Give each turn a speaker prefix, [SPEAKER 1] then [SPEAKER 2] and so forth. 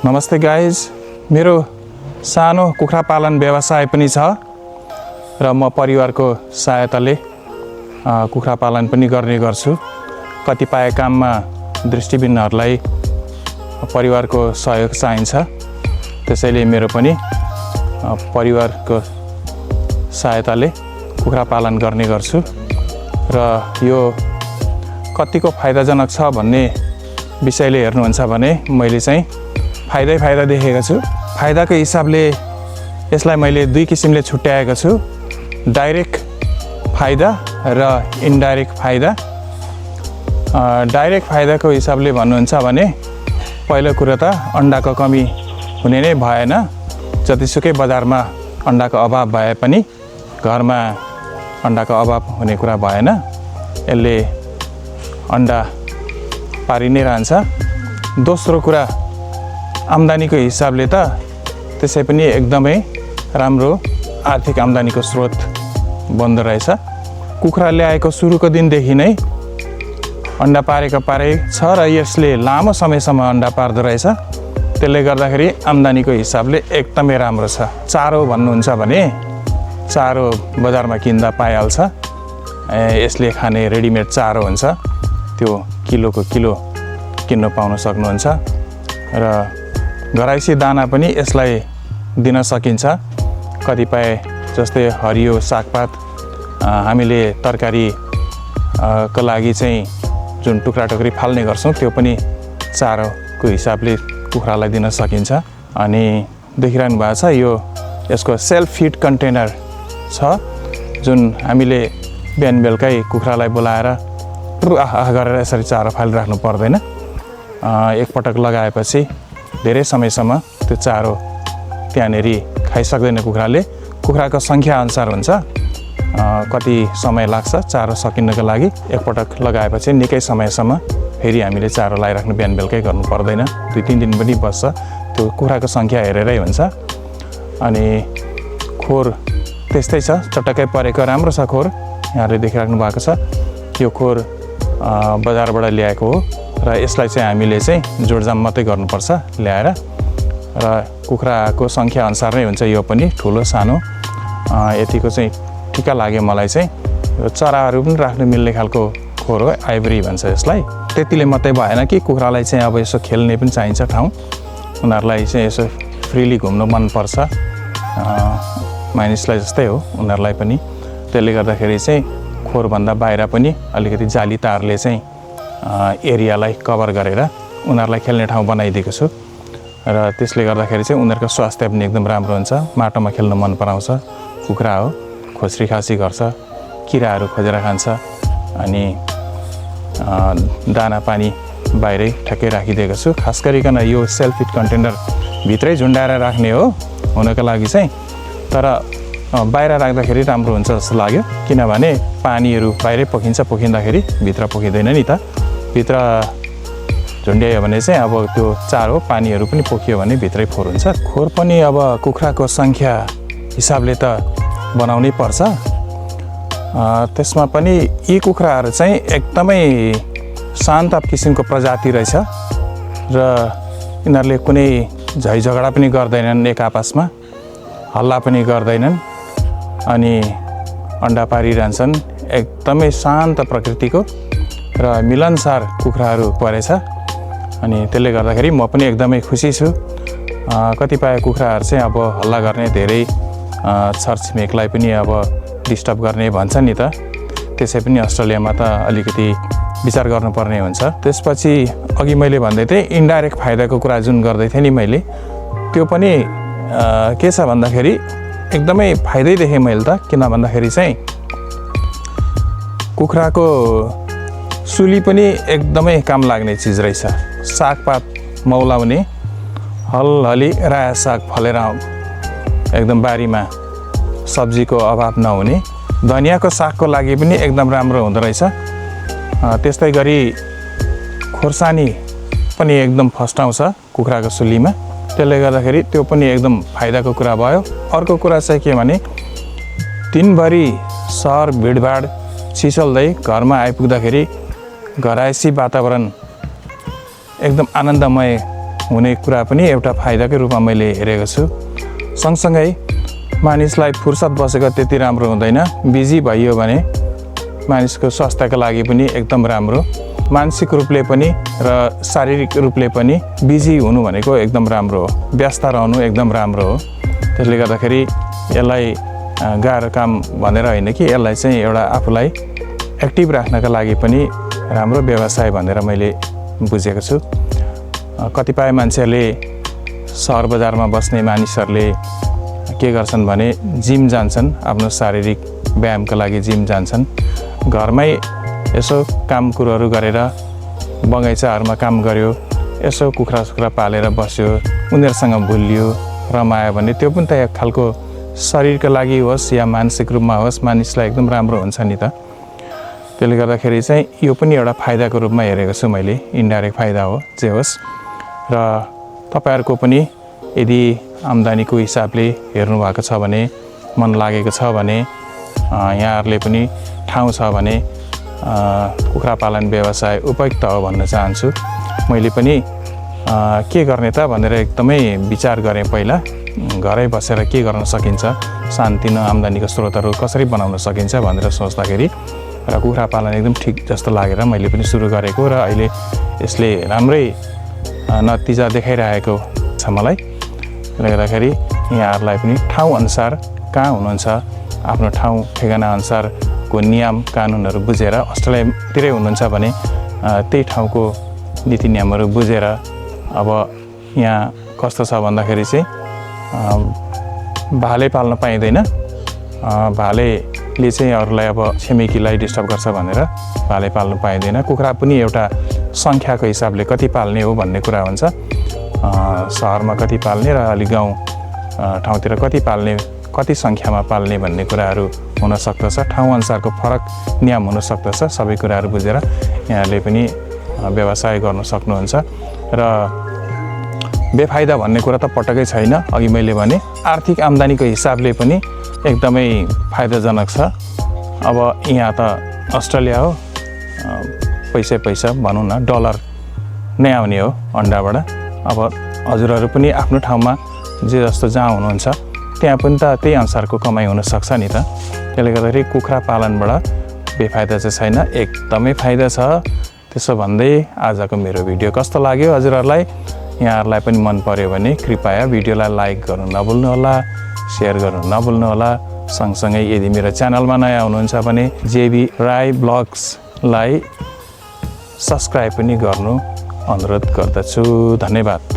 [SPEAKER 1] नमस्ते गाइज, मेरो सानो कुखुरा पालन व्यवसाय पनि छ र म परिवारको सहायताले कुखुरा पालन पनि गर्ने गर्छु। कतिपय काममा दृष्टिहीनहरूलाई परिवारको सहयोग चाहिन्छ, त्यसैले मेरो पनि परिवारको सहायताले कुखुरा पालन गर्ने गर्छु र यो कतिको फाइदाजनक छ भन्ने विषयले हेर्नुहुन्छ भने मैले चाहिँ फाइदा देखेको छु। फाइदाको हिसाबले यसलाई मैले दुई किसिमले छुट्याएको छु, डाइरेक्ट फाइदा र इन्डाइरेक्ट फाइदा। डाइरेक्ट फाइदाको हिसाबले भन्नुहुन्छ भने पहिलो कुरो त अन्डाको कमी हुने नै भएन। जतिसुकै बजारमा अन्डाको अभाव भए पनि घरमा अन्डाको अभाव हुने कुरा भएन। यसले अन्डा पारि नै रहन्छ। दोस्रो कुरा, आम्दानीको हिसाबले त त्यसै पनि एकदमै राम्रो आर्थिक आम्दानीको स्रोत बन्दो रहेछ। कुखुरा ल्याएको सुरुको दिनदेखि नै अन्डा पारेको छ र यसले लामो समयसम्म अन्डा पार्दो रहेछ। त्यसले गर्दाखेरि आम्दानीको हिसाबले एकदमै राम्रो छ। चारो भन्नुहुन्छ भने चारो बजारमा किन्दा पाइहाल्छ। यसले खाने रेडिमेड चारो हुन्छ, त्यो किलोको किलो किन्न पाउन सक्नुहुन्छ र घरैसी दाना पनि यसलाई दिन सकिन्छ। कतिपय जस्तै हरियो सागपात हामीले तरकारी को लागि चाहिँ जुन टुक्रा टुक्री फाल्ने गर्छौँ त्यो पनि चारोको हिसाबले कुखुरालाई दिन सकिन्छ। अनि देखिरहनु भएको छ यो यसको सेल्फ फिड कन्टेनर छ, जुन हामीले बिहान बेलुकै कुखुरालाई बोलाएर गरेर यसरी चारो फालिराख्नु पर्दैन। एकपटक लगाएपछि धेरै समयसम्म त्यो चारो त्यहाँनेरि खाइसक्दैन कुखुराले। कुखुराको सङ्ख्या अनुसार हुन्छ, कति समय लाग्छ चारो सकिनको लागि। एकपटक लगाएपछि निकै समयसम्म फेरि हामीले चारो लगाइराख्नु बिहान बेलुकै गर्नु पर्दैन, 2-3 दिन पनि बस्छ। त्यो कुखुराको सङ्ख्या हेरेरै हुन्छ। अनि खोर त्यस्तै छ, चटक्कै परेको राम्रो छ खोर। यहाँले देखिराख्नु भएको छ, यो खोर बजारबाट ल्याएको हो र यसलाई चाहिँ हामीले चाहिँ जोडजाम मात्रै गर्नुपर्छ ल्याएर। र कुखुराको सङ्ख्या अनुसार नै हुन्छ यो पनि, ठुलो सानो यतिको चाहिँ ठिक्क लाग्यो मलाई चाहिँ। यो चराहरू पनि राख्नु मिल्ने खालको खोर हो, आइभरी भन्छ यसलाई। त्यतिले मात्रै भएन कि कुखुरालाई चाहिँ अब यसो खेल्ने पनि चाहिन्छ ठाउँ। उनीहरूलाई चाहिँ यसो फ्रिली घुम्नु मनपर्छ, मानिसलाई जस्तै हो उनीहरूलाई पनि। त्यसले गर्दाखेरि चाहिँ खोरभन्दा बाहिर पनि अलिकति जाली तारले चाहिँ एरियालाई कभर गरेर उनीहरूलाई खेल्ने ठाउँ बनाइदिएको छु र त्यसले गर्दाखेरि चाहिँ उनीहरूको स्वास्थ्य पनि एकदम राम्रो हुन्छ। माटोमा खेल्न मन पराउँछ, कुखुरा हो, खोस्री खासी गर्छ, किराहरू खोजेर खान्छ। अनि दाना पानी बाहिरै ठ्याक्कै राखिदिएको छु। खास गरिकन यो सेल्फ फिड कन्टेनर भित्रै झुन्डाएर राख्ने हो हुनको लागि चाहिँ, तर बाहिर राख्दाखेरि राम्रो हुन्छ जस्तो लाग्यो। किनभने पानीहरू बाहिरै पोखिँदाखेरि भित्र पोखिँदैन नि त। भित्र झुन्ड्यायो भने चाहिँ अब त्यो चारो पानीहरू पनि पोखियो भने भित्रै फोहोर हुन्छ। खोर पनि अब कुखुराको सङ्ख्या हिसाबले त बनाउनै पर्छ। त्यसमा पनि यी कुखुराहरू चाहिँ एकदमै शान्त किसिमको प्रजाति रहेछ र यिनीहरूले कुनै झैझगडा पनि गर्दैनन्, एक आपसमा हल्ला पनि गर्दैनन् अनि अन्डा पारिरहन्छन्। एकदमै शान्त प्रकृतिको र मिलनसार कुखुराहरू परेछ। अनि त्यसले गर्दाखेरि म पनि एकदमै खुसी छु। कतिपय कुखुराहरू चाहिँ अब हल्ला गर्ने, धेरै छरछिमेकलाई पनि अब डिस्टर्ब गर्ने भन्छन् नि त। त्यसै पनि अस्ट्रेलियामा त अलिकति विचार गर्नुपर्ने हुन्छ। त्यसपछि अघि मैले भन्दै थिएँ इन्डाइरेक्ट फाइदाको कुरा जुन गर्दै थिएँ नि मैले, त्यो पनि के छ भन्दाखेरि एकदमै फाइदै देखेँ मैले त। किन भन्दाखेरि चाहिँ कुखुराको सुली पनि एकदमै काम लाग्ने चिज रहेछ। सागपात मौलाउने, हलहली रायो साग फलेर एकदम बारीमा सब्जीको अभाव नहुने, धनियाँको सागको लागि पनि एकदम राम्रो हुँदो रहेछ। त्यस्तै गरी खोर्सानी पनि एकदम फस्टाउँछ कुखुराको सुलीमा। त्यसले गर्दाखेरि त्यो पनि एकदम फाइदाको कुरा भयो। अर्को कुरा चाहिँ के भने दिनभरि सहर भिडभाड छिचल्दै घरमा आइपुग्दाखेरि घरायसी वातावरण एकदम आनन्दमय हुने कुरा पनि एउटा फाइदाकै रूपमा मैले हेरेको छु। सँगसँगै मानिसलाई फुर्सद बसेको त्यति राम्रो हुँदैन। बिजी भइयो भने मानिसको स्वास्थ्यका लागि पनि एकदम राम्रो, मानसिक रूपले पनि र शारीरिक रूपले पनि बिजी हुनु भनेको एकदम राम्रो हो, व्यस्त रहनु एकदम राम्रो हो। त्यसले गर्दाखेरि यसलाई गाह्रो काम भनेर होइन कि यसलाई चाहिँ एउटा आफूलाई एक्टिभ राख्नका लागि पनि राम्रो व्यवसाय भनेर मैले बुझेको छु। कतिपय मान्छेहरूले सहर बजारमा बस्ने मानिसहरूले के गर्छन् भने जिम जान्छन्, आफ्नो शारीरिक व्यायामका लागि जिम जान्छन्। घरमै यसो काम कुरोहरू गरेर बगैँचाहरूमा काम गर्यो, यसो कुखुरा सुखुरा पालेर बस्यो, उनीहरूसँग भुलियो, रमायो भने त्यो पनि त एक खालको शरीरका लागि होस् या मानसिक रूपमा होस् मानिसलाई एकदम राम्रो हुन्छ नि त। त्यसले गर्दाखेरि चाहिँ यो पनि एउटा फाइदाको रूपमा हेरेको छु मैले, इन्डाइरेक्ट फाइदा हो जे होस्। र तपाईँहरूको पनि यदि आम्दानीको हिसाबले हेर्नुभएको छ भने, मन लागेको छ भने, यहाँहरूले पनि ठाउँ छ भने कुखुरा पालन व्यवसाय उपयुक्त हो भन्न चाहन्छु। मैले पनि के गर्ने त भनेर एकदमै विचार गरेँ। पहिला घरै बसेर के गर्न सकिन्छ, शान्तिनो आम्दानीको स्रोतहरू कसरी बनाउन सकिन्छ भनेर सोच्दाखेरि र कुखुरा पालन एकदम ठिक जस्तो लागेर मैले पनि सुरु गरेको र अहिले यसले राम्रै नतिजा देखाइरहेको छ मलाई। त्यसले गर्दाखेरि यहाँहरूलाई पनि ठाउँअनुसार कहाँ हुनुहुन्छ, आफ्नो ठाउँ ठेगाना अनुसारको नियम कानुनहरू बुझेर, अस्ट्रेलियातिरै हुनुहुन्छ भने त्यही ठाउँको नीति नियमहरू बुझेर, अब यहाँ कस्तो छ भन्दाखेरि चाहिँ भाले पाल्न पाइँदैन। भालेले चाहिँ अरूलाई अब छिमेकीलाई डिस्टर्ब गर्छ भनेर भाले पाल्नु पाइँदैन। कुखुरा पनि एउटा सङ्ख्याको हिसाबले कति पाल्ने हो भन्ने कुरा हुन्छ। सहरमा कति पाल्ने र अलि गाउँ ठाउँतिर कति पाल्ने, कति सङ्ख्यामा पाल्ने भन्ने कुराहरू हुन सक्दछ। ठाउँअनुसारको फरक नियम हुन सक्दछ। सबै कुराहरू बुझेर यहाँहरूले पनि व्यवसाय गर्न सक्नुहुन्छ। र बेफाइदा भन्ने कुरा त पटक्कै छैन। अघि मैले भने आर्थिक आम्दानीको हिसाबले पनि एकदमै फाइदाजनक छ। अब यहाँ त अस्ट्रेलिया हो, पैसा भनौँ न, डलर नै आउने हो अन्डाबाट। अब हजुरहरू पनि आफ्नो ठाउँमा जे जस्तो जहाँ हुनुहुन्छ त्यहाँ पनि त त्यही अनुसारको कमाइ हुनसक्छ नि त। त्यसले गर्दाखेरि कुखुरा पालनबाट बेफाइदा चाहिँ छैन, एकदमै फाइदा छ। त्यसो भन्दै आजको मेरो भिडियो कस्तो लाग्यो हजुरहरूलाई, यहाँहरूलाई पनि मन पर्यो भने कृपया भिडियोलाई लाइक गर्नु नभुल्नुहोला, सेयर गर्नु नभुल्नुहोला। सँगसँगै यदि मेरो च्यानलमा नयाँ हुनुहुन्छ भने जेबी राई ब्लग्सलाई सब्सक्राइब पनि गर्नु अनुरोध गर्दछु। धन्यवाद।